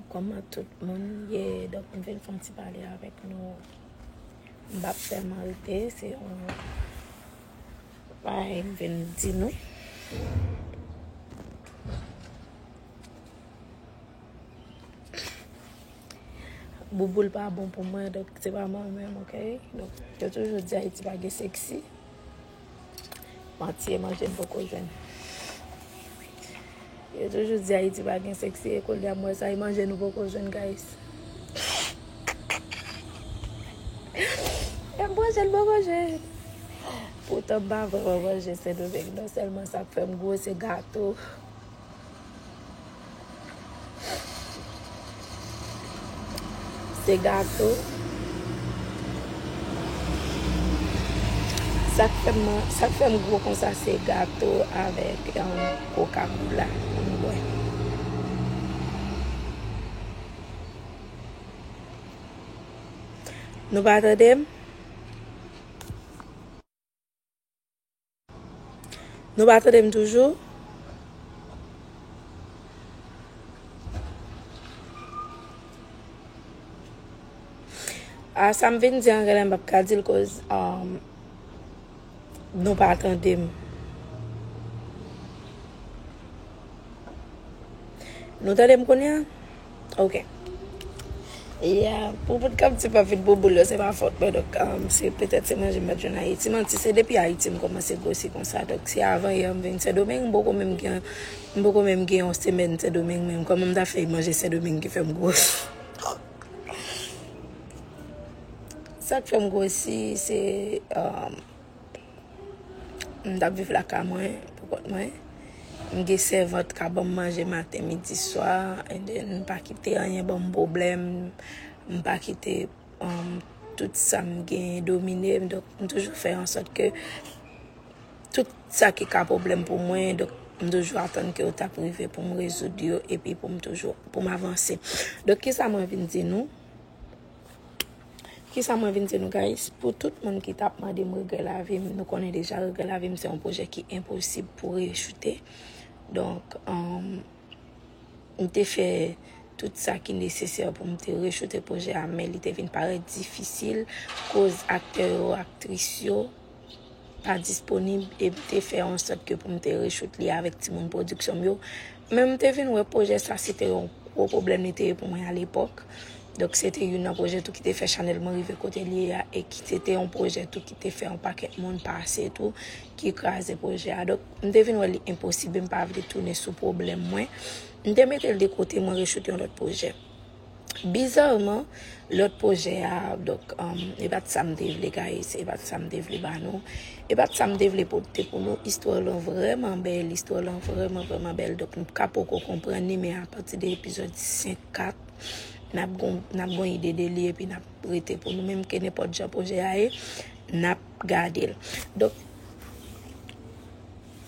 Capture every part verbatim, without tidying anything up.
Kòman tout moun ye? Donk, m vin fè yon ti pale avèk nou. M p ap fè m rete, se yon bagay m vin di nou. Bouboul pa bon pou mwen, donk se pa mwen menm, oke? Donk, yo toujou di Ayiti pa gen seksi. Manti, e manje n poko jwenn. Yo toujou di Ayiti pa gen seksi, e kounye a m wè sa, e manje nou poko jwenn, guys. E manje n poko jwenn. Poutan m pa vrèman manje Sendomeng, non, sèlman sa k fè m gwo, se gato. Se gato. Sa k fè m, sa k fè m gwo konsa, se gato avèk, um, Coca-Cola pou m bwè. Nou pa tande m? Nou pa tande m toujou? A, sa m vin di an, genlè m p ap ka di l koz, um, nou pa tande m. Nou tande m kounye a? Ok. Yeah, pou bout k ap di pa vin bouboul yo, se pa fòt mwen, donk, um, se petèt se manje m pa t jwenn Ayiti. Manti, se depi Ayiti m kòmanse gwosi konsa, donk se avan yè m vin Sendomeng, m poko menm gen, m poko menm gen yon semèn Sendomeng menm. Kòman m ta fè manje Sendomeng ki fè m gwosi? Sa k fè m gwosi, se, um, m t ap viv lakay mwen, pou kont mwen. M gen sèvant k ap ban m manje maten, midi, swa, and then m pa kite anyen ban m pwoblèm, m pa kite, um, tout sa m genyen domine m. Donk, m toujou fè ansòt ke tout sa ki ka pwoblèm pou mwen, donk, m toujou atann ke yo t ap rive pou m rezoud yo, epi pou m toujou, pou m avanse. Donk, kisa mwen vin di nou? Kisa mwen vin di nou, guys? Pou tout moun ki t ap mande m regrè lavi m, nou konnen deja regrè lavi m se yon pwojè ki enposib pou rechoute. Donk, um, m te fè tout sa ki nesesè pou m te rechoute pwojè a, men li te vin parèt difisil, koz aktè yo, aktris yo pa disponib, e m te fè ansòt ke pou m te rechoute li avèk Timoun Production m yo. Men m te vin wè pwojè sa, se te yon gwo pwoblèm li te ye pou mwen alepòk. Donk, se te youn nan pwojè tou ki te fè chanèl mwen rive kote li ye a, e ki se te yon pwojè tou ki te fè yon pakèt moun pase tou, ki kraze pwojè a. Donk, m te vin wè li enposib, e m pa vle tounen sou pwoblèm mwen. M te mete l de kote, mwen rechoute yon lòt pwojè. Bizarman, lòt pwojè a, donk, um, e pa t sa m te vle, guys, e pa t sa m te vle ba nou. E pa t sa m te vle pote pou nou. Istwa lan vrèman bèl, istwa lan vrèman, vrèman bèl. Donk, nou ka poko konprann li, men apati de epizòd senk, kat, n ap gon, n ap gon ide de li, epi n ap rete pou nou menm, ke nenpòt jan pwojè a ye, n ap gade l. Donk,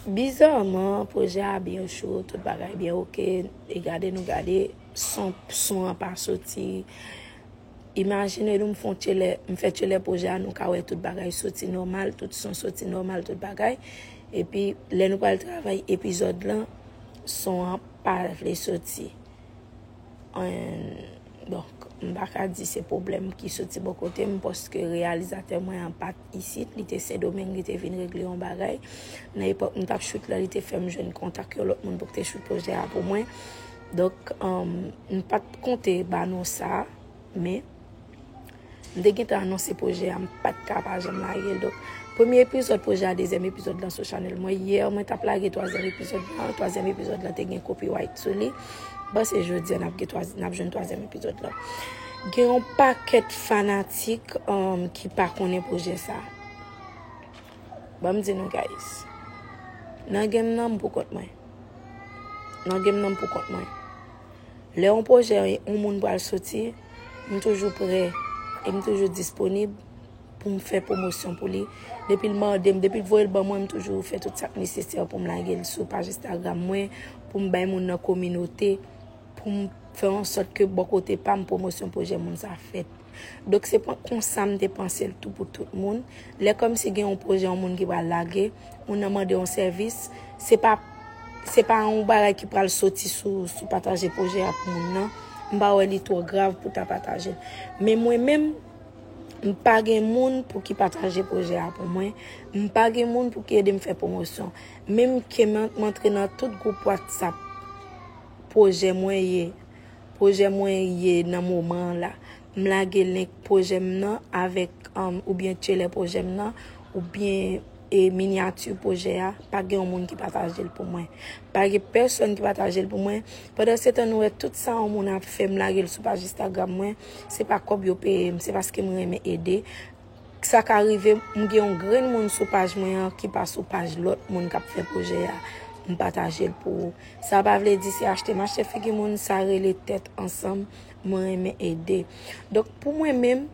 bizarman, pwojè a byen cho, tout bagay byen oke. E gade nou gade, son, son an pa soti. Imajine nou, m fè yon tjelè, m fè tjelè pwojè a, nou ka wè tout bagay soti nòmal, tout son soti nòmal, tout bagay. Epi, lè nou pral travay epizòd lan, son an pa vle soti. And, donk, m pa ka di se pwoblèm ki soti bò kote m, paske reyalizatè mwen an pa t isit, li te Sendomeng, li te vin regle yon bagay. Nan epòk m t ap choute la, li te fè m jwenn kontak yon lòt moun pou k te choute pwojè a pou mwen. Donk, um, m pa t konte ba nou sa, men m te gentan anonse pwojè a, m pa t ka pa janm lage l. Donk, premye epizòd pwojè a, dezyèm epizòd lan sou chanèl mwen. Yè, mwen t ap lage twazyèm epizòd lan, twazyèm epizòd lan te gen copyright sou li. M panse jodi a n ap gen twa-, n ap jwenn twazyèm epizòd lan. Gen yon pakèt fanatik, um, ki pa konnen pwojè sa. Ban m di nou, guys. Nan game nan, m pou kont mwen. Nan game nan, m pou kont mwen. Lè yon pwojè, yon moun pral soti, m toujou prè e m toujou disponib pou m fè pwomosyon pou li. Depi l mande m, depi l voye l ban mwen, m toujou fè tout sa k nesesè pou m lage l sou paj Instagram mwen, pou m bay moun nan kominote, pou m fè ansòt ke bò kote pa m, pwomosyon pwojè moun sa fèt. Donk, se pa konsa m te panse l tou pou tout moun. Lè kòmsi gen yon pwojè, yon moun ki pral lage, moun nan mande yon sèvis, se pa, se pa yon bagay ki pral soti sou, sou pataje pwojè a pou moun nan. m pa wè li twò grav pou ta pataje l. Men mwen menm, m pa gen moun pou ki pataje pwojè a pou mwen. M pa gen moun pou ki ede m fè pwomosyon. Menm ke m, m antre nan tout gwoup WhatsApp pwojè mwen ye, pwojè mwen ye nan moman an la. M lage link pwojè m nan avèk, um, oubyen trailer pwojè m nan, oubyen, e, minyati pwojè a, pa gen yon moun ki pataje l pou mwen. Pa gen pèsonn ki pataje l pou mwen. Pandan se tan, nou wè tout sa yon moun ap fè, m lage l sou paj Instagram mwen, se pa kòb yo peye m, se paske m renmen ede. Sa ka rive, m gen yon grenn moun sou paj mwen an ki pa sou paj lòt moun k ap fè pwojè a, m pataje l pou ou. Sa pa vle di se achte m achte figi moun, sa rele tèt ansanm, mwen renmen ede. Donk, pou mwen menm,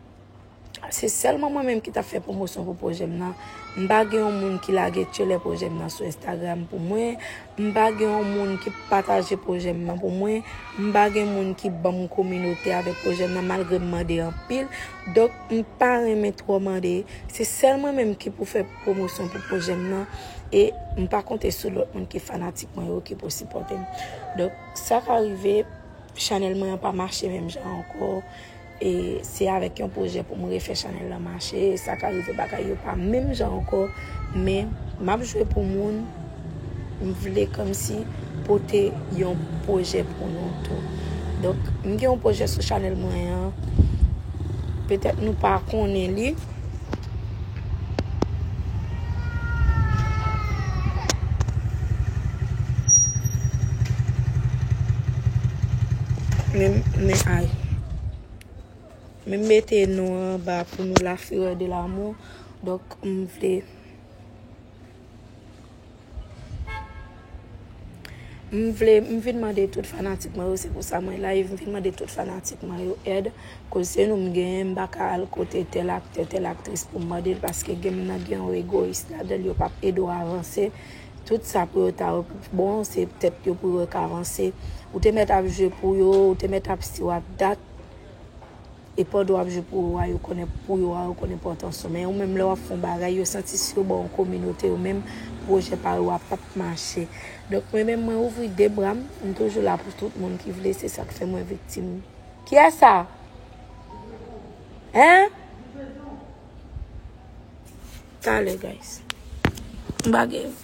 se sèlman mwen menm ki t ap fè pwomosyon pou pwojè m nan. M pa gen yon moun ki lage trailer pwojè m nan sou Instagram pou mwen. M pa gen yon moun ki pataje pwojè m nan pou mwen. M pa gen moun ki ban m kominote avèk pwojè m nan, malgre m mande anpil. Donk, m pa renmen twò mande. Se sèl mwen menm ki pou fè pwomosyon pou pwojè m nan. E m pa konte sou lòt moun ki fanatik mwen yo ki pou sipòte m. Donk, sa ka rive, chanèl mwen an pa mache menm jan ankò. E se avèk yon pwojè pou m refè chanèl lan mache. Sa ka rive bagay yo pa menm jan ankò, men m ap jwe pou moun. M vle kòmsi pote yon pwojè pou nou tou. Donk, m gen yon pwojè sou chanèl mwen an. Petèt nou pa konnen li. Men, men ay. Men m mete non anba pou nou, La Fureur de l'amour. Donk, m vle, m vle, m vin mande tout fanatik mwen yo, se pou sa mwen live, m vin mande tout fanatik mwen yo èd. Koz se nou m genyen, m pa ka al kote tèl aktè, tèl aktris pou m mande l, paske gen m nan gen yon egoyis ladan l, yo p ap ede w avanse. Tout sa pou yo ta bon, se tèt yo pou yo ka avanse. Ou te mèt ap jwe pou yo, ou te mèt ap si w ap dat. E pandan w ap jwe pou yo a, yo konnen pou yo a, yo konnen enpòtans ou. Men yo menm lè w ap fè yon bagay, yo santi si yo ba w yon kominote, yo menm pwojè pa yo a p ap mache. Donk mwen menm mwen ouvri de bra m, m toujou la pou tout moun ki vle, se sa k fè mwen viktim. Kiyès sa? Hein? Talè, guys. M pa gen.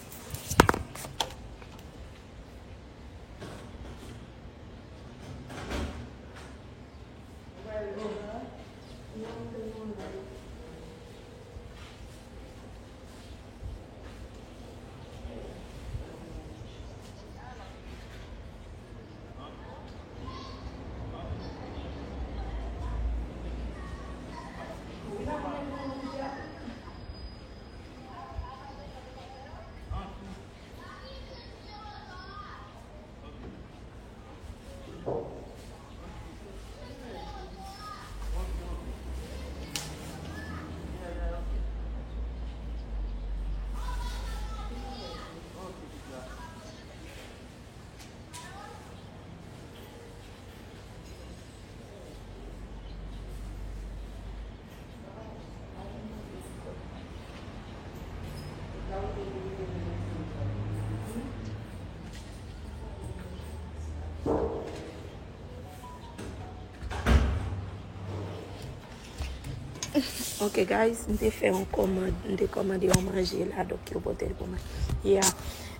Ok, guys, m te fè yon kòmand, m te kòmande yon manje la, donk yo pote l pou mwen. Yeah.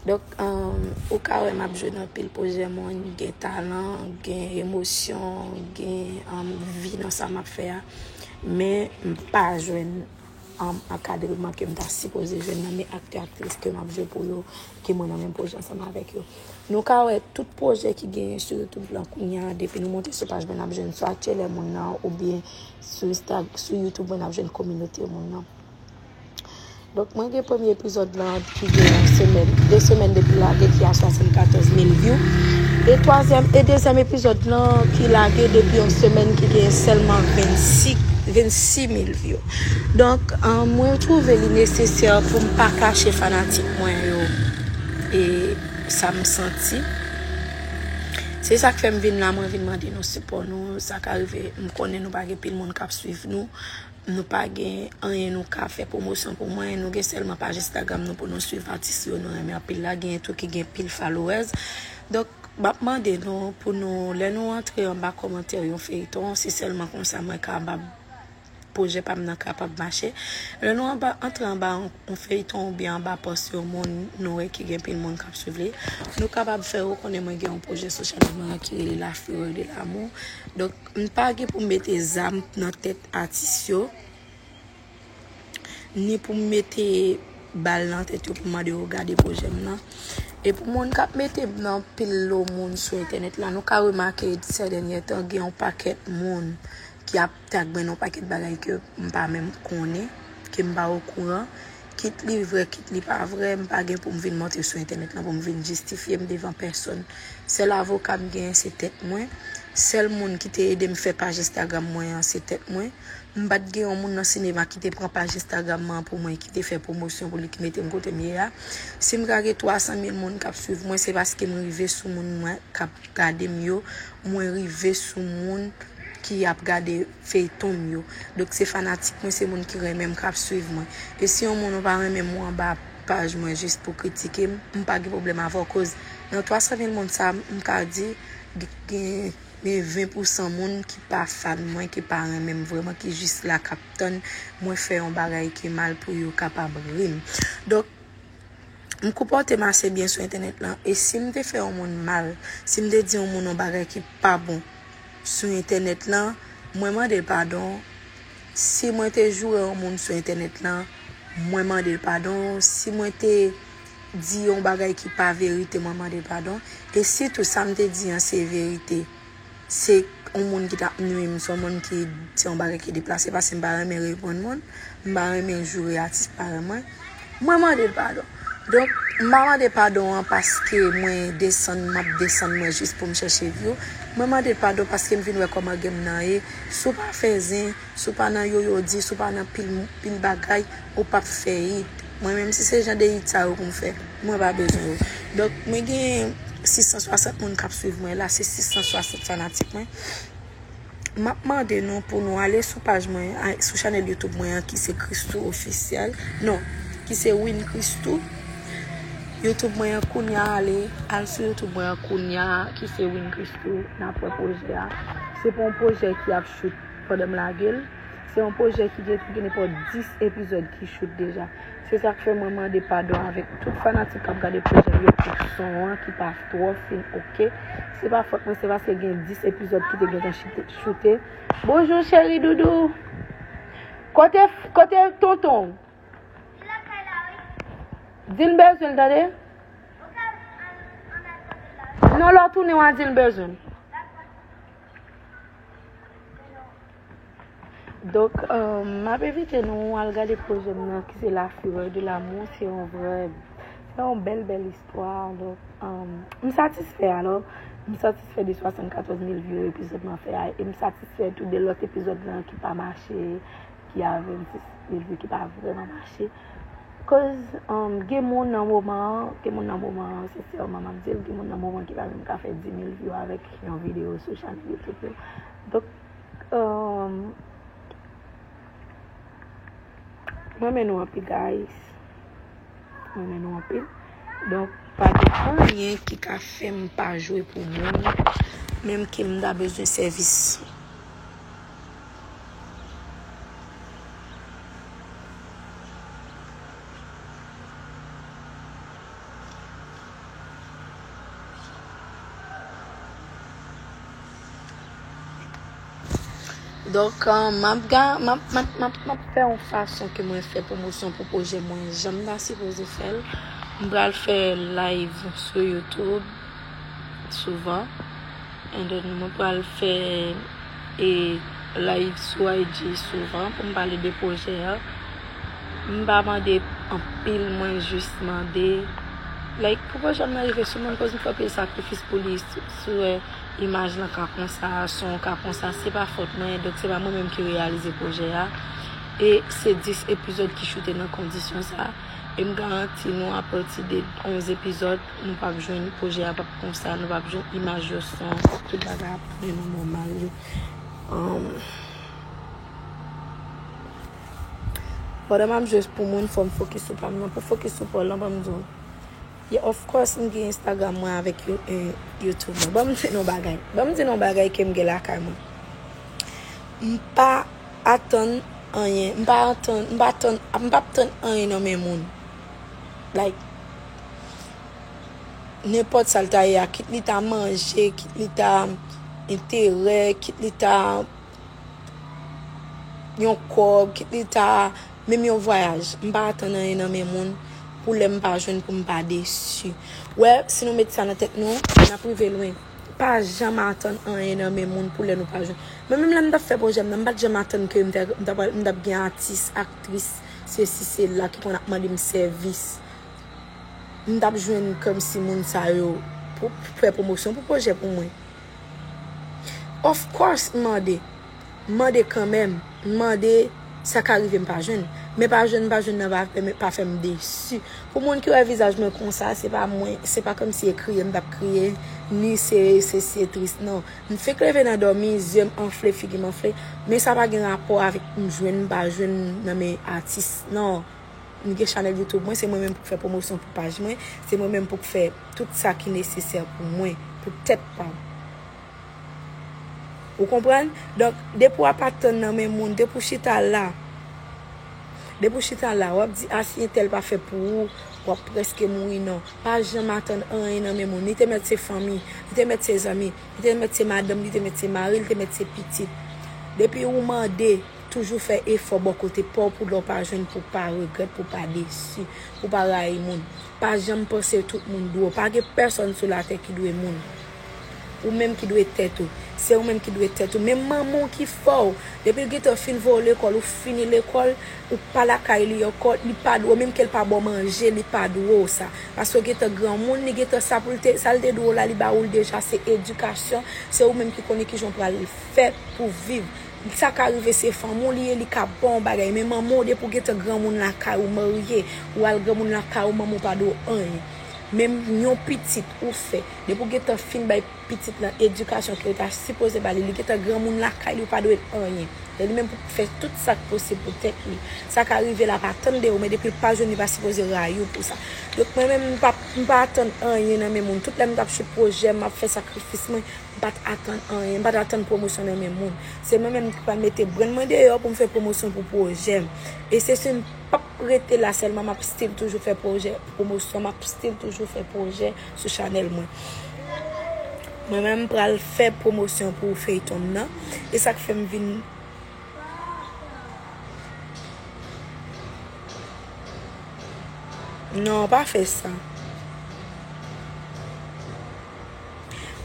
Donk, um, ou ka wè m ap jwe nan pil pwojè, mwen gen talan, gen emosyon, gen, um, vi nan sa m ap fè a. Men m pa jwenn, um, ankadreman ke m ta sipoze jwenn nan men aktè, aktris ke m ap jwe pou yo, ke mwen nan menm pwojè ansanm avèk yo. Nou ka wè tout pwojè ki genyen sou YouTube lan kounye a, depi nou monte sou paj mwen, n ap jwenn swa trailer moun nan, oubyen sou Insta, sou YouTube mwen, n ap jwenn kominote moun nan. Donk, mwen gen premye epizòd lan ki gen yon semèn, de semèn depi lage, ki a swasannkatòz mil view. E twazyèm, e dezyèm epizòd lan ki lage depi yon semèn ki gen sèlman vennsis, vennsis mil view. Donk, an, mwen twouve li nesesè pou m pa kache fanatik mwen yo e sa m santi. Se sa k fè m vin la, mwen vin mande nou sipò nou. Sa ka rive, m konnen nou pa gen pil moun k ap swiv nou. Nou pa gen anyen nou ka fè pwomosyon pou mwen. Nou gen sèlman paj Instagram nou pou nou swiv atis yo nou renmen anpil la. Gen tou ki gen pil followers. Donk, M ap mande nou pou nou, lè nou antre anba kòmantè yon feyton, se sèlman konsa mwen kapab, pwojè pa m nan kapab mache. Lè nou anba, antre anba yon, yon feyton oubyen anba pòs yon moun, nou wè ki gen pil moun k ap swiv li, nou kapab fè yo konnen mwen gen yon pwojè sou chanèl mwen an ki rele La Fureur de l'amour. Donk, m pa gen pou m mete zam nan tèt atis yo, ni pou m mete bal nan tèt yo pou m mande yo gade pwojè m nan. E pou moun k ap mete m nan pil lo moun sou entènèt la, nou ka remake sè dènye tan gen yon pakèt moun ki ap tag mwen nan yon pakèt bagay ke m pa menm konnen, ke m pa okouran. Kit li vrè, kit li pa vrè, m pa gen pou m vin monte sou entènèt lan pou m vin jistifye m devan pèsonn. Sèl avoka m genyen se tèt mwen. Sèl moun ki te ede m fè paj Instagram mwen an se tèt mwen. M pa t gen yon moun nan sinema ki te pran paj Instagram mwen an pou mwen, ki te fè pwomosyon pou li, ki mete m kote m ye a. Si m ka gen twa san mil moun k ap swiv mwen, se paske m rive sou moun mwen k ap gade m yo, mwen rive sou moun ki ap gade feyton m yo. Donk, se fanatik mwen, se moun ki renmen m, k ap swiv mwen. E si yon moun ou pa renmen m, ou anba paj mwen jis pou kritike m, m pa gen pwoblèm avè w, koz nan twa san mil moun sa, m ka di, gen, gen ven pou san moun ki pa fan mwen, ki pa renmen m vrèman, ki jis la k ap tann mwen fè yon bagay ki mal pou yo kapab ri m. Donk, m konpòte m ase byen sou entènèt lan, e si m te fè yon moun mal, si m te di yon moun yon bagay ki pa bon sou entènèt lan, mwen mande l padon. Si mwen te joure yon moun sou entènèt lan, mwen mande l padon. Si mwen te di yon bagay ki pa verite, mwen mande l padon. E si tou sa m te di an se verite, se yon moun ki t ap nwi m, se yon moun ki, se yon bagay ki deplase, paske m pa renmen reponn moun, m pa renmen joure atis parèy mwen, mwen mande l padon. Donk, m pa mande padon an paske mwen desann, m ap desann mwen jis pou m chèche view. Mwen mande l padon paske m vin wè kòman game nan ye. Si w pa fè zen, si w pa nan yoyo di, si w pa nan pil, pil bagay, ou p ap fè it. Mwen menm, si se jan de it sa yo pou m fè, mwen pa bezwen yo. Donk, mwen gen sis san swasant moun k ap swiv mwen la, se sis san swasant fanatik mwen. M ap mande nou pou nou ale sou paj mwen, a, sou chanèl YouTube mwen an ki se Christoo Officiel. Non, ki se Win Christoo. YouTube mwen an kounya, ale, al sou YouTube mwen an kounya, ki se Win Christoo. N ap wè pwojè a. Se pa yon pwojè ki ap shoot pandan m lage l. Se yon pwojè ki gen, gen nenpòt dis epizòd ki shoot deja. Se sa k fè mwen mande padon avèk tout fanatik k ap gade pwojè m yo pou son an ki pa twò fin oke. Se pa fòt mwen, se paske gen dis epizòd ki te gentan chite, choute. Bonjou, cheri doudou. Kote, kote tonton? Di l bezwen l, tande? Non, lè w tounen, w a di l bezwen l. Donk, euh, m ap envite nou al gade pwojè m nan ki se La Fureur de l'amour. Se yon vrè, se yon bèl, bèl istwa. Donk, euh, m satisfè, alò, m satisfè de swasannkatòz mil view epizòd mwen fè a, e m satisfè tou de lòt epizòd lan ki pa mache, ki a vennsis mil view, ki pa vrèman mache. Koz, um, gen moun nan moman an, gen moun nan moman an, sensèman m ap di l, gen moun nan moman ki pa menm ka fè dis mil view avèk yon videyo sou chanèl YouTube yo. Donk, um, m renmen nou anpil, guys. M renmen nou anpil. Donk, pa gen anyen ki ka fè m pa jwe pou moun, menm ke m ta bezwen sèvis. Donk, euh, m ap ga-, m ap, m ap, m ap, m ap fè yon fason ke mwen fè pwomosyon pou pwojè mwen. Jan m ta sipoze fè l, m pral fè live sou YouTube souvan. And then, mwen pral fè, e, live sou I G souvan pou m pale de pwojè a. M pa mande anpil, mwen jis mande, like, pou pwojè m nan rive sou moun, koz m fè anpil sakrifis pou li, sou, sou, e, imaj lan ka konsa, son ka konsa, se pa fòt mwen, donk se pa mwen menm ki reyalize pwojè a. E se dis epizòd ki choute nan kondisyon sa. E m garanti nou, apati de onz epizòd, nou p ap jwenn pwojè a, p ap konsa, nou p ap jwenn imaj yo, son, tout bagay ap tounen nan nòmal yo. Um, pandan m ap jwe pou moun, fò m fokis sou pa m nan. Pou fokis sou pa w lan, ban m di w, Yeah, of course, m gen Instagram mwen avèk You- eh, YouTube mwen. Ban m di nou bagay. Ban m di nou bagay ke m gen lakay mwen. M pa atann anyen. M pa atann, m pa atann, m p ap tann anyen nan men moun. Like, nenpòt sa l ta ye a, kit li ta manje, kit li ta enterè, kit li ta yon kòb, kit li ta menm yon vwayaj. M pa atann anyen nan men moun pou lè m pa jwenn pou m pa desi. Wè, si nou met sa nan tèt nou, n ap rive lwen. Pa janm atann anyen nan men moun pou lè nou pa jwenn. Mwen menm lè m t ap fè pwojè m nan, m pa t janm atann ke m t ap, m t ap, m t ap gen atis, aktris, sesi, sela ki konn ap mande m sèvis. M t ap jwenn kòmsi moun sa yo pou, pou fè pwomosyon pou pwojè pou mwen. Of course, m mande. M mande kanmenm. M mande sa ka rive m pa jwenn. Men pa jwenn, pa jwenn nan pa fè, pa fè m desi. Pou moun ki wè vizaj mwen konsa, se pa mwen, se pa kòmsi e kriye m t ap kriye, ni se, se, se tris, non. M fenk leve nan dòmi, zye m anfle, figi m anfle. Men sa pa gen rapò avèk m jwenn, m pa jwenn nan men atis, non. M gen chanèl YouTube mwen, se mwen menm pou k fè pwomosyon pou paj mwen, se mwen menm pou k fè tout sa ki nesesè pou mwen, pou tèt pa m. Ou konprann? Donk, depi w ap atann nan men moun, depi w chita la, depi w chita la, w ap di, "A, si entèl pa fè pou ou, w ap prèske mouri," non. Pa janm atann anyen nan men moun. Li te mèt se fanmi, li te mèt se zanmi, li te mèt se madanm, li te mèt se mari, li te mèt se pitit. Depi ou mande, toujou fè efò bò kote pa w pou lè w pa jwenn, pou w pa regrèt, pou w pa desi, pou w pa rayi moun. Pa janm panse tout moun dwe w. Pa gen pèsonn sou latè ki dwe moun. Ou menm ki dwe tèt ou. Se ou menm ki dwe tèt ou. Menm manman w ki fè w, depi l gentan fin voye w lekòl, ou fini lekòl, ou pa lakay li ankò, li pa dwe w. Menm ke l pa ba w manje, li pa dwe w sa. Paske w gentan granmoun, li gentan sa pou l te, sa l te dwe w la, li ba ou l deja, se edikasyon. Se ou menm ki konnen kijan w pral fè pou viv. Sa ka rive se fanmi w li ye, li ka ba w yon bagay, men manman w depi w gentan granmoun lakay ou, marye, ou al granmoun lakay ou, manman w pa dwe w anyen. Menm yon pitit ou fè, depi w gentan fin bay pitit lan edikasyon ke l ta sipoze ba li, li gentan granmoun lakay li, ou pa dwe l anyen. Se li menm pou fè tout sa k posib pou tèt li. Sa ka rive l ap atann de ou, men depi l pa jwenn, li pa sipoze rayi w pou sa. Donk mwen menm, m pa, m pa atann anyen nan men moun. Tout lè m t ap chout pwojè m, m ap fè sakrifis mwen, m pa t atann anyen, m pa t atann pwomosyon nan men moun. Se mwen menm ki pral mete brenn mwen deyò pou m fè pwomosyon pou pwojè m. E se si m p ap rete la sèlman, m ap still toujou fè pwojè pwomosyon, m ap still toujou fè pwojè sou chanèl mwen. Mwen menm, m pral fè pwomosyon pou feyton m nan. E sa k fè m vin Non, pa fè sa.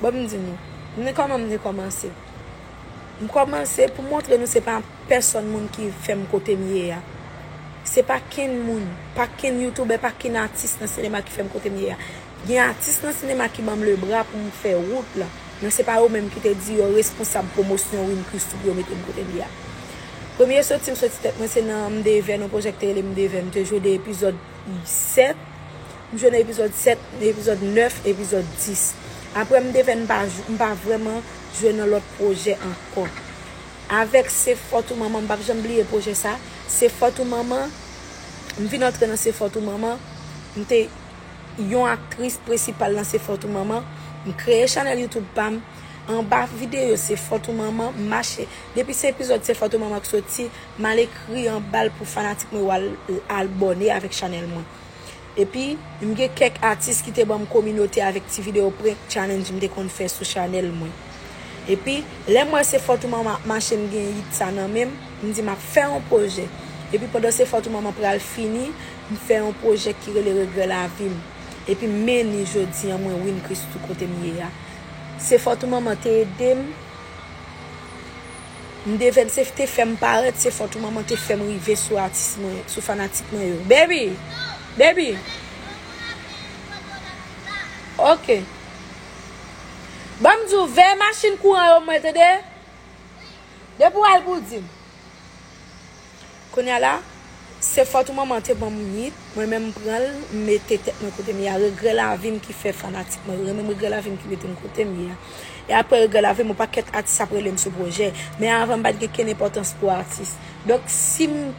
Bon, m di nou, m di kòman m te kòmanse. M kòmanse pou montre nou se pa pèsonn moun ki fè m kote m ye a. Se pa kenn moun, pa kenn youtubè, pa kenn atis nan sinema ki fè m kote m ye a. Gen atis nan sinema ki ban m lebra pou m fè wout la. Men se pa yo menm ki te di yo responsab pwomosyon Win Christoo pou yo mete m kote m ye a. Premye soti m soti tèt mwen se nan M D Vè, nan pwojè ki te rele M D Vè. M te jwe de epizòd sèt. M jwe nan epizòd sèt, epizòd nèf, epizòd dis. Apre M D Vè, m pa, m pa vrèman jwe nan lòt pwojè ankò. Avèk Se Fòt Ou Manman, m p ap janm bliye pwojè sa. Se Fòt Ou Manman, m vin antre nan Se Fòt Ou Manman, m te yon aktris prensipal nan Se Fòt Ou Manman. M kreye chanèl YouTube pa m. Anba videyo Se Fòt Ou Manman, m mache. Depi se epizòd Se Fòt Ou Manman k soti, m al ekri anba l pou fanatik mwen yo al abòne avèk chanèl mwen. Epi, m gen kèk atis ki te ban m kominote avèk ti videyo prank challenge m te konn fè sou chanèl mwen. Epi, lè m wè Se Fòt Ou Manman ap mache, m gen hit sa nan men m, m di m ap fè yon pwojè. Epi, pandan Se Fòt Ou Manman pral fini, m fè yon pwojè ki rele Regrè Lavi m. Epi, m mennen jodi an, mwen Win Christoo kote m ye a. Se Fòt Ou Manman te ede m. M devèn se te fè m parèt, Se Fòt Ou Manman te fè m rive sou atis mwen, sou fanatik mwen yo. Baby! Baby! Ok. Ban m di w, veye machin kouran yo mwen, tande? Depi w al pou w di m. Kounye a la, Se Fòt Ou Manman te ban m hit, mwen menm m pran l, m mete tèt mwen kote m ye a. Regrè Lavi m ki fè fanatik mwen yo renmen m, Regrè Lavi m ki mete m kote m ye a. E apre Regrè Lavi m, yon pakèt atis ap rele m sou pwojè. Men avan m pa t gen kenn enpòtans pou atis. Donk, si m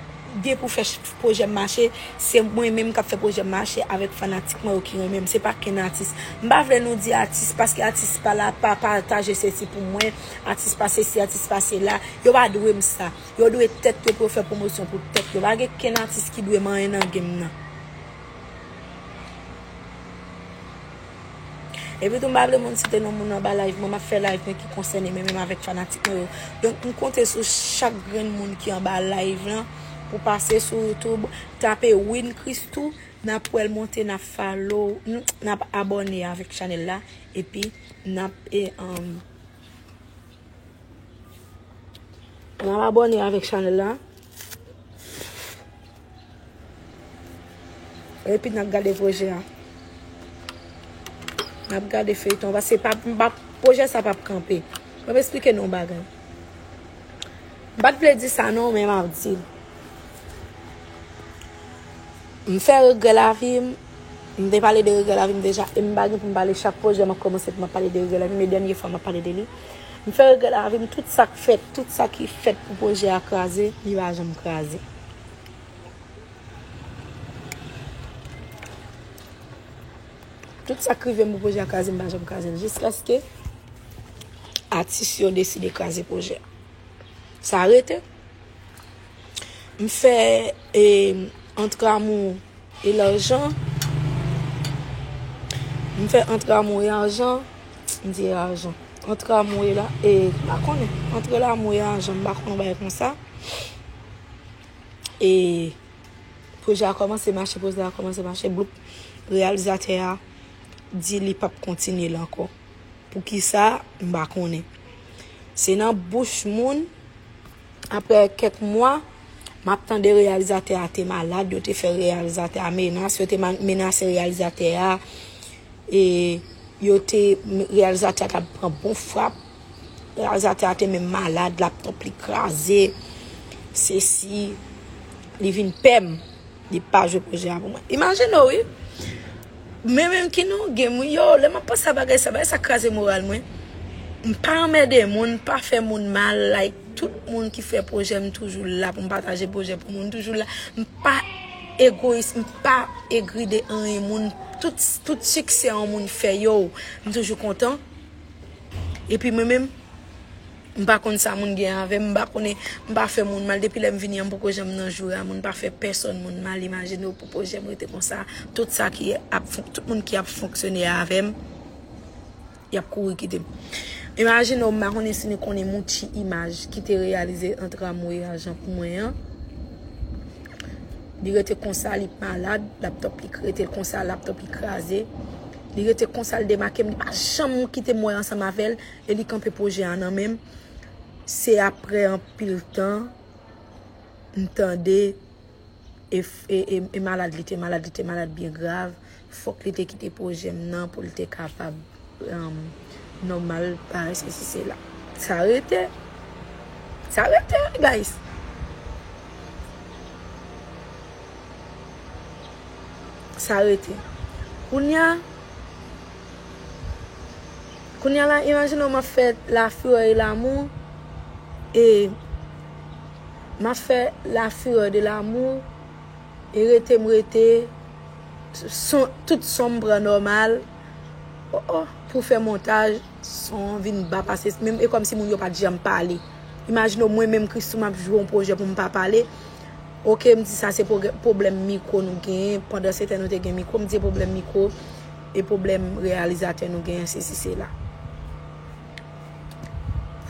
gen pou fè ch- pwojè m mache, se mwen menm k ap fè pwojè m mache avèk fanatik mwen yo ki renmen m. Se pa kenn atis. M pa vle nou di atis, paske atis pa la, pa pataje sesi pou mwen, atis pa sesi, atis pa sela. Yo pa dwe m sa. Yo dwe tèt yo pou yo fè pwomosyon pou tèt yo. Pa gen kenn atis ki dwe m anyen nan game nan. Epi tou, m pa vle moun site non moun anba live mwen, m ap fè live mwen ki konsène mwen menm avèk fanatik mwen yo. Donk, m konte sou chak grenn moun ki anba live lan pou pase sou YouTube, tape Win Christoo, n ap wè l monte, n ap follow, n n ap abòne avèk chanèl la, epi n ap, e, um, n ap abòne avèk chanèl la. Epi n ap gade pwojè a. N ap gade feyton. Paske pa, pa, pwojè sa p ap kanpe. Mwen eksplike nou yon bagay. M pa t vle di sa non, men m ap di l. M fè regrè lavi m. M te pale de regrè lavi m deja. E m pa gen pou m pale chak pwojè m ap kòmanse pou m ap pale de regrè lavi m. E dènye fwa m ap pale de li. M fè regrè lavi m. Tout sa k fèt, tout sa ki fèt pou pwojè a kraze, li pa janm kraze. Tout sa k rive m pou pwojè a kraze, m pa janm kraze l. Jiskaske atis yo deside kraze pwojè. Sa rete. M fè, e, Entre amour et l'argent. M fè Entre amour et argent. M di argent. Entre amour et la, e, m pa konnen. Entre l'amour et l'argent, m pa konnen yon bagay konsa. E pwojè a kòmanse mache, pwojè a kòmanse mache, bloup, reyalizatè a di li p ap kontinye l ankò. Poukisa? M pa konnen. Se nan bouch moun, apre kèk mwa, m ap tande reyalizatè a te malad, yo te fè reyalizatè a menas, yo te ma- menase reyalizatè a, e yo te, reyalizatè a t ap pran bon frap, reyalizatè a te menm malad, laptòp li kraze, sesi, li vin pè m. Li pa jwe pwojè a pou mwen. Imajine w, wi. Men menm ki nou gen mwen, yo, lè m ap panse a bagay sa, bagay sa kraze moral mwen. M pa anmède moun, m pa fè moun mal, like, tout moun ki fè pwojè, m toujou la pou m pataje pwojè pou moun, m toujou la. M pa egoyis, m pa egri de anyen moun. Tout, tout siksè yon moun fè, yo, m toujou kontan. Epi mwen menm, m pa konn sa moun gen avè m, m pa konnen, m pa fè moun mal. Depi lè m vini an, m poko janm nan joure a moun, m pa fè pèsòn moun mal. Imajine w pou pwojè m rete konsa. Tout sa ki ap fon- tout moun ki ap fonksyone avè m, y ap kouri kite m. Imajine w, m pa konnen si nou konnen Mouchi Imaj ki te reyalize Entre amour et argent pou mwen an. Li rete konsa, li malad, laptòp li rete konsa, laptòp li kraze. Li rete konsa, l demake m, li pa janm kite m wè ansanm avè l, e li kanpe pwojè a nan men m. Se apre anpil tan, m tande, e, e, e, e malad li te malad, li te malad byen grav. Fòk li te kite pwojè m nan pou l te kapab, um, nòmal, parèy sesi sela. Sa rete. Sa rete, guys. Sa rete. Kounye a, kounye a la, imajine w m ap fè La fureur et l'amour, e m ap fè La fureur de l'amour, e rete m rete, son, tout son m pran nòmal. Oh, oh, pou fè montaj, son vin ba pase, menm e kòmsi moun yo pa t janm pale. Imajine w, mwen menm Christoo, m ap jwe yon pwojè pou m pa pale. Oke, m di sa se pwoblè- pwoblèm mikwo nou genyen. Pandan se tan nou te gen mikwo, m di se pwoblèm mikwo e pwoblèm reyalizatè nou genyen, sesi sela.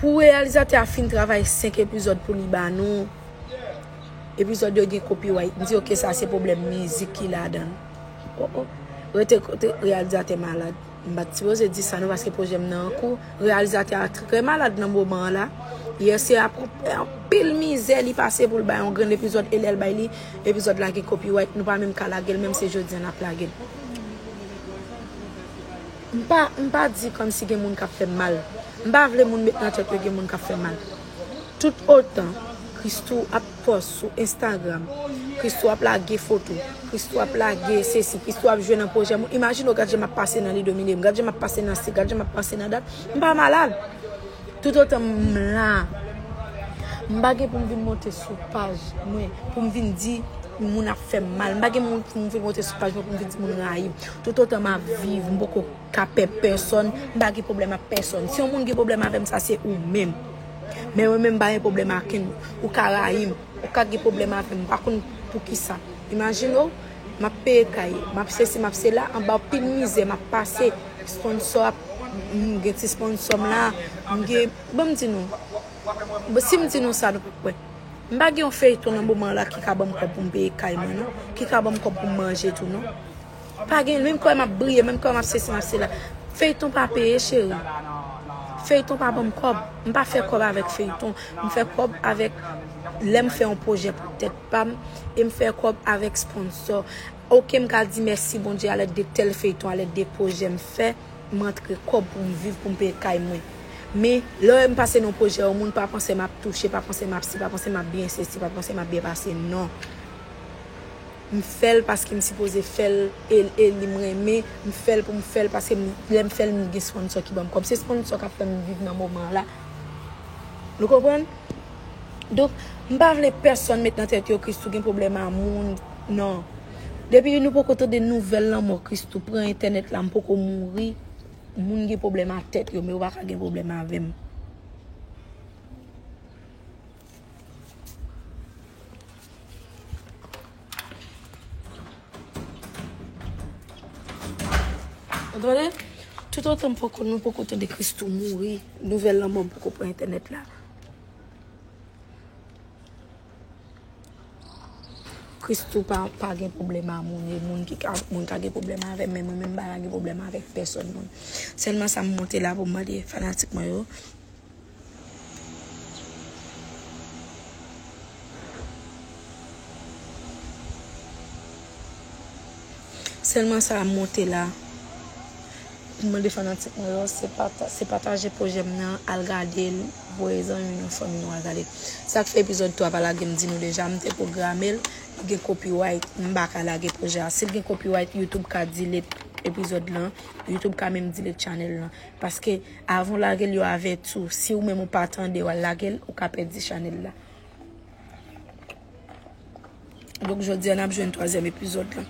Pou reyalizatè a fin travay senk epizòd pou li ba nou, epizòd yo gen copyright. M di, oke, sa se pwoblèm mizik ki ladan l. Oh, oh. Rete kote reyalizatè malad. M pa t sipoze di sa non, paske pwojè m nan an kou. Reyalizatè a trè malad nan moman an la. Yè se ap anpil mizè li pase pou l bay yon grenn epizòd, e lè l bay li, epizòd la gen copyright, nou pa menm ka lage l, menm se jodi a n ap lage l. M pa, m pa di kòmsi gen moun k ap fè m mal. M pa vle moun met nan tèt yo gen moun k ap fè m mal. Tout otan Christoo ap pòs sou Instagram, Christoo ap lage foto, Christoo ap lage sesi, Christoo ap jwe nan pwojè moun. Imajine w, gad jan m ap pase nan li domine m, gad jan m ap pase nan si, gad jan m ap pase nan dat. M pa malad. Tout otan m la, M pa gen pou m vin monte sou paj mwen pou m vin di moun ap fè m mal. M pa gen moun pou m vin monte sou paj mwen pou m vin di moun rayi m. Toutotan m ap viv, m poko ka pè pèsonn, m pa gen pwoblèm ak pèsonn. Si yon moun gen pwoblèm avè m, sa se ou menm. Men mwen menm, m pa gen pwoblèm ak kenn. Ou ka rayi m, ou ka gen pwoblèm avè m, m pa konn poukisa. Imajine w, m ap peye kay, m ap sesi, m ap sela, anba anpil mizè m ap pase. Sponsò ap, m gen ti sponsò m la, m gen, ban m di nou, bon, si m di nou sa, nou p ap kwè. M pa gen yon feyton nan moman la ki ka ban m kòb pou m peye kay mwen, non. Ki ka ban m kòb pou m manje tou, non. Pa gen, menm kòm m ap briye, menm kòm m ap sesi, m ap sela. Feyton pa peye, cheri. Feyton pa ban m kòb. M pa fè kòb avèk feyton. M fè kòb avèk lè m fè yon pwojè pou tèt pa m e m fè kòb avèk sponsò. Oke, m ka di mèsi Bondye alèd de tèl feyton, alèd de pwojè m fè, m antre kòb pou m viv, pou m peye kay mwen. Men, lè w wè m pase nan pwojè yon moun, pa panse m ap touche, pa panse m ap si, pa panse m ap byen sesi, pa panse m ap byen pase, non. M fè l paske m sipoze fè l, e, e li m renmen, m fè l pou m fè l paske m, lè m fè l, m gen sponsò ki ban m kòb. Se sponsò k ap fè m viv nan moman an la. Nou konprann? Donk, m pa vle pèsonn met nan tèt yo Christoo gen pwoblèm a moun, non. Depi nou poko tande nouvèl lanmò Christoo, pran entènèt la, m poko mouri, moun gen pwoblèm a tèt yo, men yo pa ka gen pwoblèm avè m. Ou tande? Toutotan m poko, nou poko tande Christoo mouri, nouvèl lanmò m poko pran entènèt la. Christoo pa, pa gen pwoblèm a moun, e moun ki ka, moun ka gen pwoblèm avè m, men mwen menm m pa ka gen pwoblèm avèk pèsonn moun. Sèlman sa m monte la pou m mande fanatik mwen yo. Sèlman sa a monte la. M mande fanatik mwen yo, se pata-, se pataje pwojè m nan, al gade l, voye zanmi nou, fanmi nou al gade l. Sa k fè epizòd twa pa lage, m di nou deja, m te pwograme l, li gen copyright, m pa ka lage pwojè a. Si l gen copyright, YouTube ka delete epizòd lan, YouTube ka menm delete channel lan. Paske, avan w lage l, yo avèti w. Si ou menm ou pa tande, w al lage l, ou ka pèdi channel la. Donk, jodi a, n ap jwenn twazyèm epizòd la.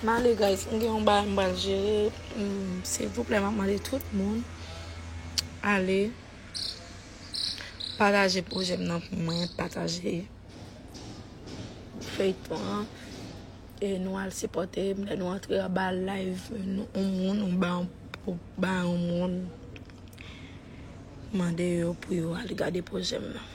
M ale, guys, m gen yon bagay m pral jere. Hmm, silvouplè, m ap mande tout moun ale pataje pwojè m nan pou mwen, pataje feyton an. E nou al sipòte m lè nou antre anba live yon moun, ou ba yon, ou ba yon moun, mande yo pou yo al gade pwojè m nan.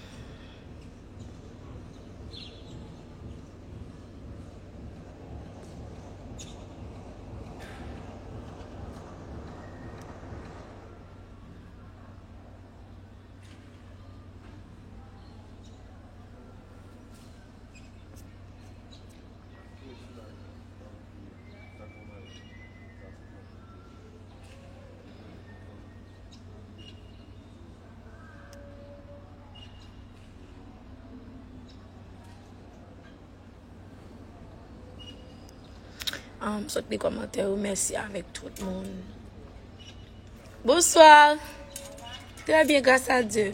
Ah, m sot li kòmantè yo. Mèsi avèk tout moun. Bonsoir. Très bien, grâce à Dieu.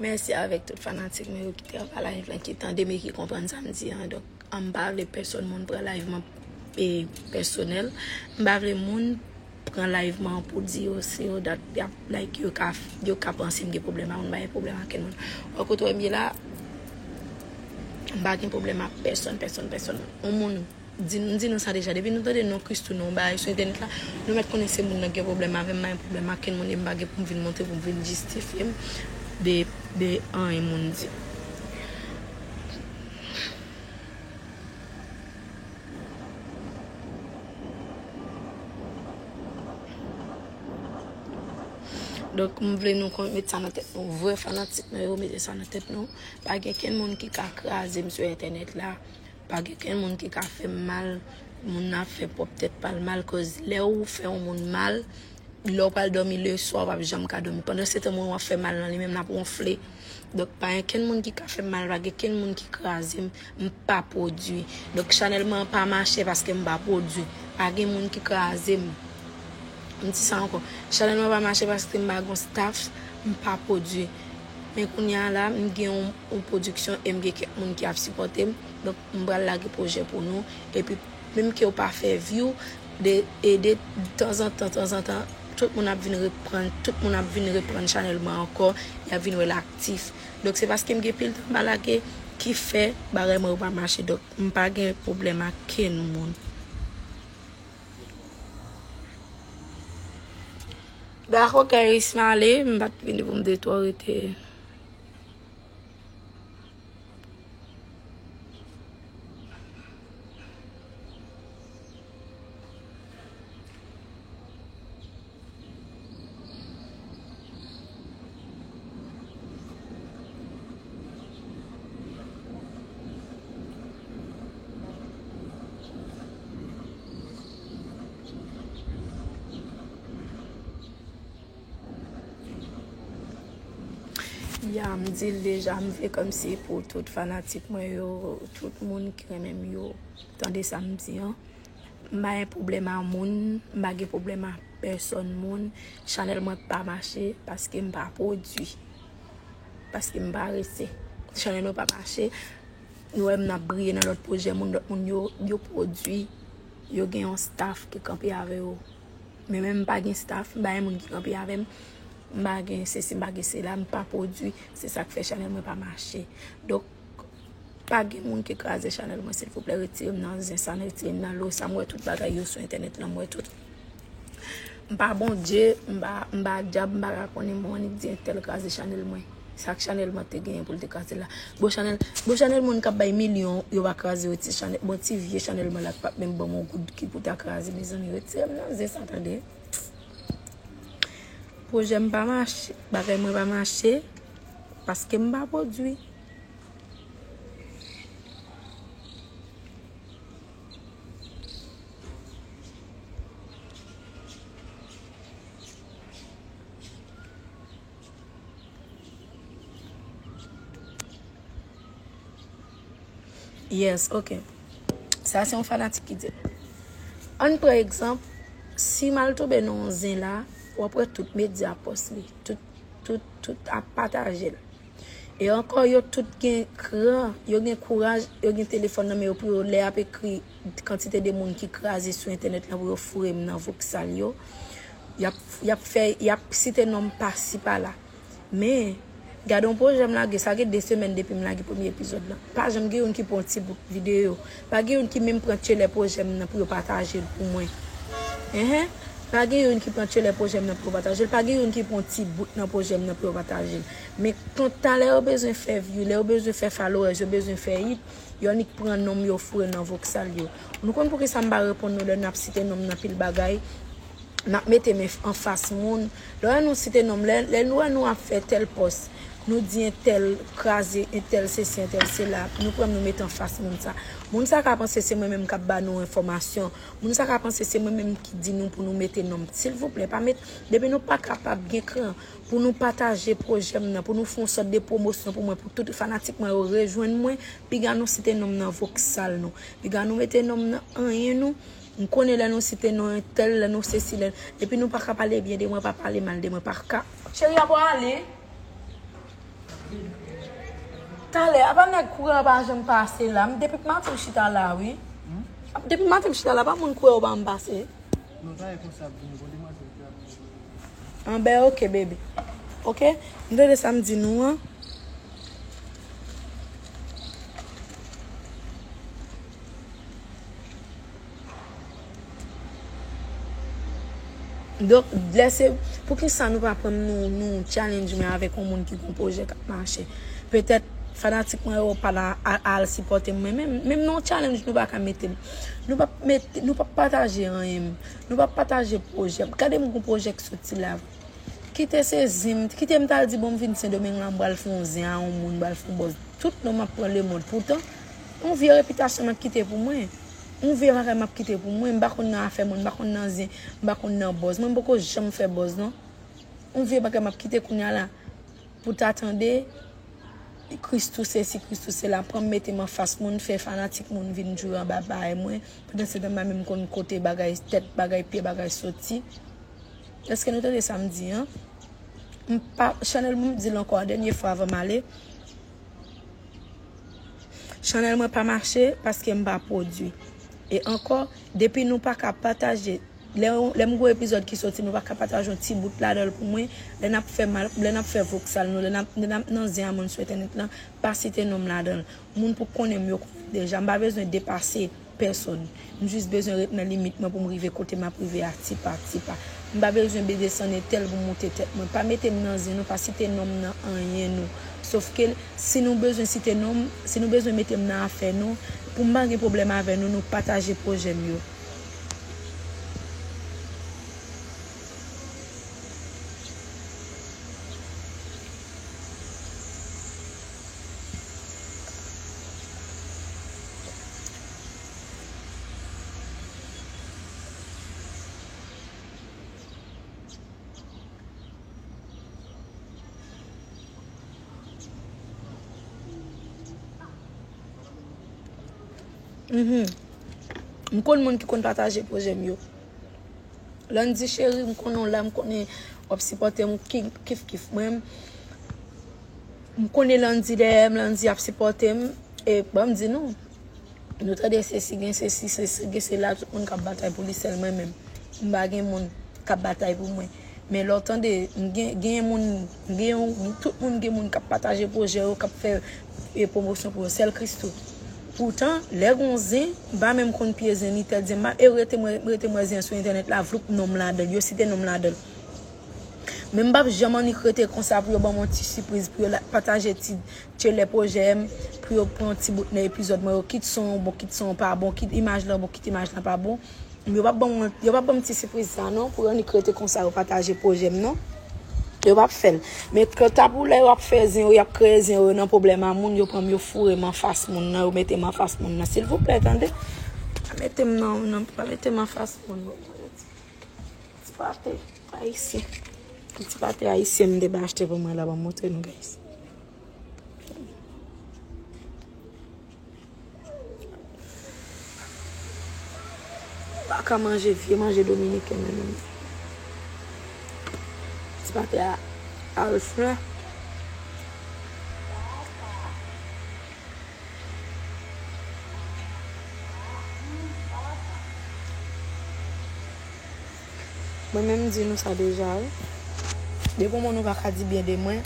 Mèsi avèk tout fanatik mwen yo ki te anba live lan, ki tande m e ki konprann sa m di an. Donk, an, m pa vle pèsonn moun pran live mwen e pèsonèl. M pa vle moun pran live mwen pou di yo, se yo dat y ap, like, yo ka, yo ka panse m gen pwoblèm ak moun, m pa gen pwoblèm ak kenn moun. Wè kote w wè m ye la, m pa gen pwoblèm ak pèsonn, pèsonn, pèsonn. Yon moun di, m di nou sa deja, depi nou tande non Christoo, non bagay sou entènèt la, nou mèt konnen se moun nan gen pwoblèm avè m, m pa gen pwoblèm ak kenn moun, e m pa gen pou m vin monte, pou m vin jistifye m de, de anyen moun di. Donk, m vle nou konn met sa nan tèt nou. Vrè fanatik mwen yo, mete sa nan tèt nou. Pa gen kenn moun ki ka kraze m sou entènèt la. Pa gen kenn moun ki ka fè m mal. Moun nan ap fè pwòp tèt pa l mal, koz lè ou fè yon moun mal, Lè w pral dòmi leswa, w p ap janm ka dòmi. Pandan se tan, mwen w ap fè mal nan li menm, l ap wonfle. Donk, pa gen kenn moun ki ka fè m mal, pa gen kenn moun ki kraze m, m pa pwodui. Donk, chanèl mwen an pa mache paske m pa pwodui. Pa gen moun ki kraze m. M di sa ankò. Chanèl mwen pa mache paske m pa gon staff, m pa pwodui. Men kounye a la, m gen yon, yon pwodiksyon e m gen kèk moun ki ap sipòte m. Donk, m pral lage pwojè pou nou. Epi, menm ke w pa fè view, de, ede tanzantan, tanzantan, tout moun ap vin reprann, tout moun ap vin reprann chanèl mwen ankò, y ap vin wè l aktif. Donk, se paske m gen pil tan m pa lage ki fè bagay mwen yo pa mache. Donk, m pa gen pwoblèm ak kenn moun. Dakò, guys, m ale, m pa t vini pou m detwo rete. Ya, m di l deja, m vle kòmsi pou tout fanatik mwen yo, tout moun ki renmen m yo, tande sa m di an. M pa gen pwoblèm a moun, m pa gen pwoblèm a pèsòn moun. Chanèl mwen pa mache paske m pa pwodui. Paske m parese. Chanèl mwen pa mache. Nou wè m ap briye nan lòt pwojè moun, lòt moun yo, yo pwodui. Yo gen yon staff ki kanpe avè yo. Men menm m pa gen staff, m pa gen moun ki kanpe avè m. M pa gen sesi, m pa gen sela, m pa pwodui. Se sa k fè chanèl mwen pa mache. Donk, pa gen moun ki kraze chanèl mwen, silvouplè, retire m nan zen sa, retire m nan lo sa. M wè tout bagay yo sou entènèt lan, m wè tout. M pa Bondye, m pa, m pa dyab, m pa ka konnen mwen annik di entèl kraze chanèl mwen. Sa k chanèl mwen te genyen pou l te kraze la. Bon chanèl, bon chanèl moun k ap bay milyon, yo pa kraze yo ti chanèl, bon ti vye chanèl mwen la k p ap menm ban m yon goud ki pou ta kraze, mezanmi, retire m nan zen sa, tande. Pwojè m pa mache, bagay mwen pa mache, paske m pa pwodui. Yes, ok. Sa se yon fanatik ki di l. Ann pran egzanp, si m al tonbe nan yon zen la, w ap wè tout medya pòs li, tout, tout, tout ap pataje l. E ankò, yo tout gen kran, yo gen kouraj, yo gen telefòn nan men yo pou yo, lè y ap ekri kantite de moun ki kraze sou entènèt lan pou yo foure m nan voksal yo. Y ap, y ap fè, y ap site non m pasi pala. Men, gade yon pwojè m lage, sa gen de semèn depi m lage premye epizòd lan. Pa janm gen youn ki pran yon ti bout videyo. Pa gen youn ki menm pran trailer pwojè m nan pou yo pataje l pou mwen. Enhen. Pa gen youn ki pran trailer pwojè m nan pou yo pataje l. Pa gen youn ki pran yon ti bout nan pwojè m nan pou yo pataje l. Men, kan talè yo bezwen fè view, lè yo bezwen fè followers, yo bezwen fè hit, yo annik pran non m yo foure nan voksal yo. Nou konn poukisa m pa reponn nou lè n ap site non m nan pil bagay? N ap mete men anfas moun. Lè w wè nou site non m, lè, lè nou wè nou ap fè tèl pòs, nou di entèl kraze, entèl sesi, entèl sela, nou pran m nou mete anfas moun sa. Moun sa ka panse se mwen menm k ap ba nou enfòmasyon. Moun sa ka panse se mwen menm ki di nou pou nou mete non m. Silvouplè, pa met, depi nou pa kapab gen kran pou nou pataje pwojè m nan, pou nou fè yon sòt de pwomosyon pou mwen, pou tout fanatik mwen yo rejwenn mwen, piga nou site non m nan voksal nou. Piga nou mete non m nan anyen nou. M konnen lè nou site non entèl, lè nou sesi, lè, epi nou pa ka pale byen de mwen, pa pale mal de mwen, pa ka. Cheri, a pral ale. Talè, apa nèg kouran pa janm pase la? M depi maten m chita la, wi. Depi maten m chita la, pa moun kouran pa janm pase. Non, talè konsa ap vini, bon, demanti ap vini. Anben, ok, baby. Ok? M tande sa m di nou an. Donk, lè se, poukisa nou pa pran nou, nou challenge mwen avèk yon moun ki gon pwojè k ap mache? Petèt, fanatik mwen yo pa la a, al sipòte mwen menm. Menm nan yon challenge, nou pa ka mete m. Nou p ap mete, nou p ap pataje anyen m. Nou p ap pataje pwojè m. Gade m gon pwojè k soti la. Kite se zen m, kite m t al di, bon, m vin Sendomeng la, m pral fè yon zen a yon moun, m pral fè yon buzz. Tout non m ap pran lemonn. Poutan, yon vye repitasyon m ap kite pou mwen. Yon vye bagay m ap kite pou mwen, m pa konn nan afè moun, m pa konn nan zen, m pa konn nan buzz. Mwen, m poko janm fè buzz, non. Yon vye bagay m ap kite kounye a la. Pou ta tande, Christoo sesi, Christoo sela, pran m mete m anfas moun, fè fanatik moun vin joure anba bay mwen. Pandan se tan m pa menm konn kote bagay, tèt bagay, pye bagay soti. Èske nou tande sa m di an? M pa, Chanèl mwen, m di l ankò, dènye fwa avan m ale. Chanèl mwen pa mache paske m pa pwodui. E ankò, depi nou pa ka pataje, lè, lè m gen yon epizòd ki soti, nou pa ka pataje yon ti bout ladan l pou mwen, lè n ap fè mal, lè n ap fè voksal nou, lè n ap, lè n ap nan zen a moun sou entènèt lan, pa site non m ladan l. Moun pou konnen m yo konnen m deja. M pa bezwen depase pèsonn. M jis bezwen ret nan limit mwen pou m rive kote m ap rive a ti pa ti pa. M pa bezwen be desann entèl pou m monte tèt mwen. Pa mete m nan zen nou, pa site non m nan anyen nou. Sofke si nou bezwen site non m, si nou bezwen mete m nan afè nou, pou m pa gen pwoblèm avè nou, nou pataje pwojè m yo. Mhm. M konn moun ki konn pataje pwojè m yo. Landy cheri, m konnen w la, m konnen w ap sipòte m, ki- kif kif. Mwen, m konnen Landy dèyè m, Landy ap sipòte m. E ban m di nou, nou tande sesi gen sesi, sesi gen sela, tout moun k ap batay pou li, sèl mwen menm. M pa gen moun k ap batay pou mwen. Men lè w tande, m gen, gen moun, gen yon, tout moun gen moun k ap pataje pwojè yo, k ap fè, e, pwomosyon pou yo. Sèl Christoo. Poutan, lè gon zen, m pa menm konn pye zen ni tèt zen. M pa, e rete mwen, rete mwen zen sou entènèt la, vloup non m ladan l, yo site non m ladan l. Men m p ap janm annik rete konsa pou yo ban m yon ti sipriz, pou yo la- pataje ti tjelè pwojè m, pou yo pran ti bout nan epizòd mwen yo, kit son an bon, kit son an pa bon, kit imaj lan bon, kit imaj lan pa bon. Yo p ap ban m, yo p ap ban m ti sipriz sa non, pou yo annik rete konsa, yo pataje pwojè m non. Yo p ap fè l. Men kanta pou lè yo ap fè zen yo, y ap kreye zen yo nan pwoblèm a moun, yo pran m, yo foure m anfas moun nan, yo mete m anfas moun nan. Silvouplè, tande. Pa mete m nan, nan, pa mete m anfas moun. Ti pate ayisyen. Ti pate ayisyen m te bay achte pou mwen la, ban m montre nou, guys. Pa ka manje vye manje dominiken menm. Ti pate a, a refren. Mwen menm m di nou sa deja wi. Depi yon moun ou pa ka di byen de mwen,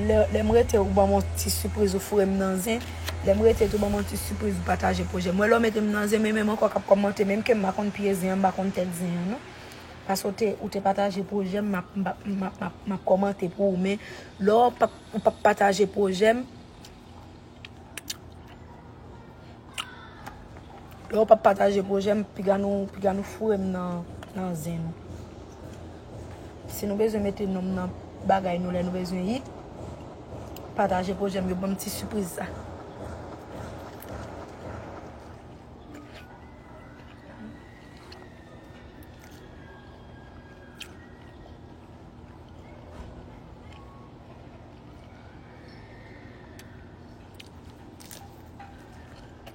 lè, lè m rete ou ban m yon ti sipriz ou foure m nan zen, lè m rete tou ban m yon ti sipriz ou pataje pwojè m. Mwen lè w mete m nan zen, men menm ankò k ap kòmante, menm ke m pa konn pye zen an, m pa konn tèt zen an non. Paske ou te, ou te pataje pwojè m, m ap, m ap, m ap, m ap, m ap kòmante pou ou, men lè w p ap, ou p ap pataje pwojè m, lè w p ap pataje pwojè m, piga nou, piga nou foure m nan, nan zen nou. Si nou bezwen mete non m nan bagay nou lè nou bezwen hit, pataje pwojè m yo, ban m ti sipriz sa.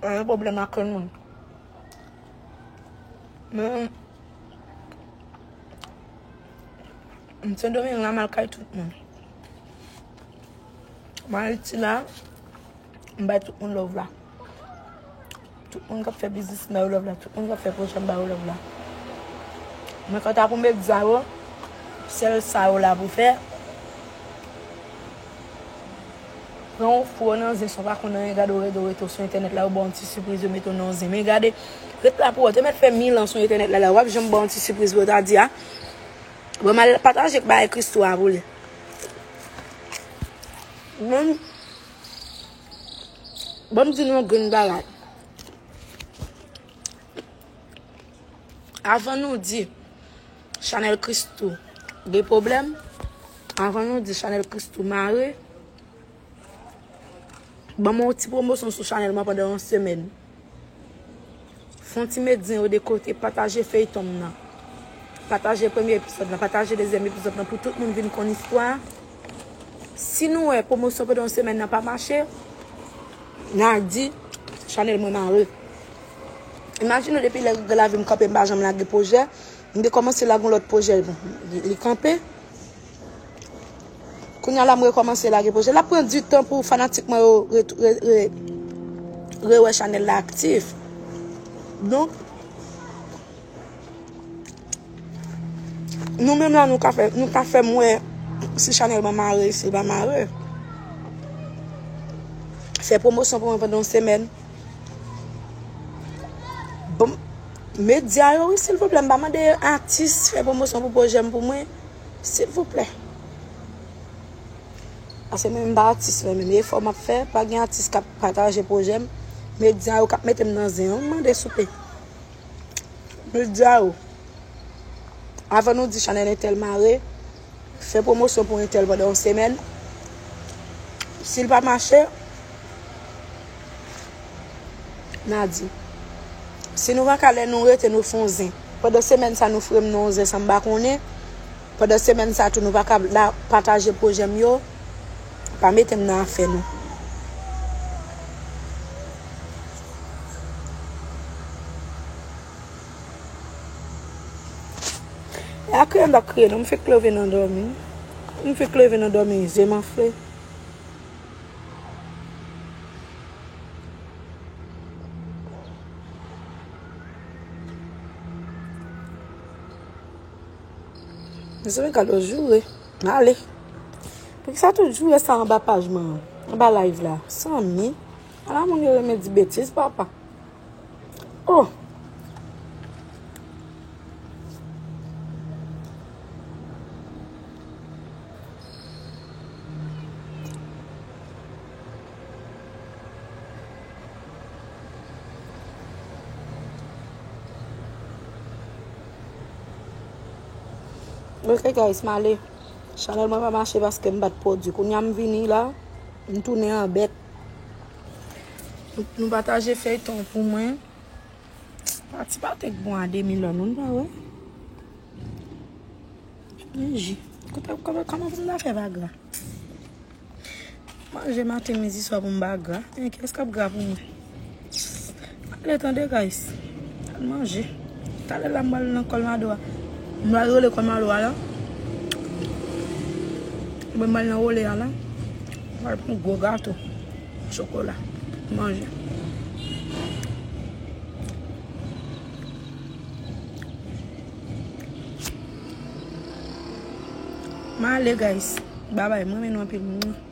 Anyen pwoblèm ak yon moun. Men, m Sendomeng la, m al kay tout moun. M Ayiti la, m bay tout moun love la. Tout moun k ap fè biznis m ba yo love la. Tout moun k ap fè pwojè m ba yo love la. Men kanta pou medya yo, sèl sa yo la pou fè. Pran w foure w nan zen san w pa konn anyen, gade w rete w rete w sou entènèt la, yo ba w yon ti sipriz, yo mete w nan yon zen. Men gade, ret la pou wè, w te mèt fè mil an sou entènèt la, la, w ap janm ba w yon ti sipriz pou yo ta di a. Bon, m al pataje bagay Christoo a pou li. Bon, Bon, m di nou yon grenn bagay. Avan nou di chanèl Christoo gen pwoblèm, avan nou di chanèl Christoo mare, ban m yon ti pwomosyon sou chanèl mwen pandan yon semèn. Fè yon ti met zen yo de kote, pataje feyton m nan. Pataje premye epizòd lan, pataje dezyèm epizòd lan pou tout moun vin konn istwa. Si nou wè pwomosyon pandan yon semèn nan pa mache, n a di chanèl mwen mare. Imajine w depi lè lavi m kanpe m pa janm lage pwojè. M te kòmanse lage yon lòt pwojè, li kanpe. Kounye a la m rekòmanse lage pwojè. L ap pran di tan pou fanatik mwen yo re, re, re, rewè chanèl la aktif. Donk, nou menm la, nou ka fè, nou ka fè m wè si chanèl mwen mare, si l pa mare. Fè pwomosyon pou mwen pandan yon semèn. Bon, medya yo, wi, silvouplè, m pa mande atis fè pwomosyon pou pwojè m pou mwen, silvouplè. Paske mwen, m pa atis mwen menm, efò m ap fè, pa gen atis k ap pataje pwojè m. Medya yo k ap mete m nan zen an, m mande soupe. Medya yo. Avan nou di chanèl entèl mare, fè pwomosyon pou entèl pandan yon semèn. Si l pa mache, n a di. Si nou pa ka, lè nou rete, nou fè yon zen. Pandan semèn sa, nou fè m nan yon zen san m pa konnen. Pandan semèn sa tou, nou pa ka la pataje pwojè m yo. Pa mete m nan afè nou. E a kriye m t ap kriye non, m fèk leve nan dòmi. M fèk leve nan dòmi, je m anfle. Mezanmi, gade w joure. Ale. Poukisa tout joure sa anba paj mwen an? Anba live la. Sanmi. Ala moun yo renmen di betiz, papa. Oh. Ok, guys, m ale. Chanèl mwen pa mache paske m pa t pwodui. Kounye a m vini la, m tounen an bèt. Nou, nou pataje feyton pou mwen. Pati pa te k bon a de mil lòn, nou pa wè? Menji. Kote, kòman, kòman pou m ta fè pa gra? Manje maten, midi, swa pou m pa gra. Enki, èske ap gra pou mwen? Ale tande, guys. Al manje. Talè la, m pral nan Kòlmado a. M pral rele Kòlmado a la. Mwen, m pral nan Wole a la. M pral pran yon gwo gato. Chokola. Manje. M ale, guys. Babay, m renmen nou anpil.